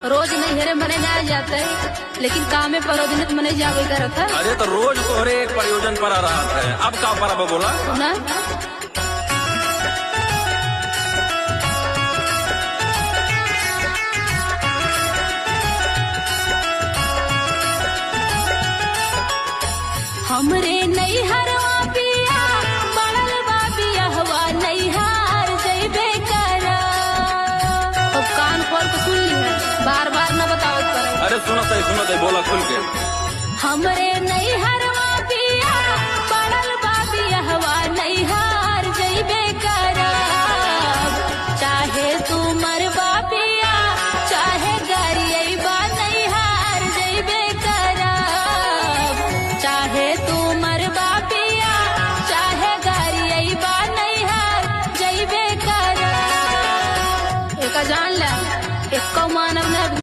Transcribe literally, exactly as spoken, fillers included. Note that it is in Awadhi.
रोज नैहरे मने ना जाते, लेकिन कामे परोजने त मने जावे करत है। अरे तो रोज तोहरे एक प्रयोजन पर आ रहा है, अब का परब बोला? सुना। हमरे नैहरवा पिया, पड़ल बा बियहवा, नैहर जइबे करा। अब कान खोल के सुन ली है, बार बार न बतावत करे। अरे सुनत है, सुनत है, बोला खुल के। हमरे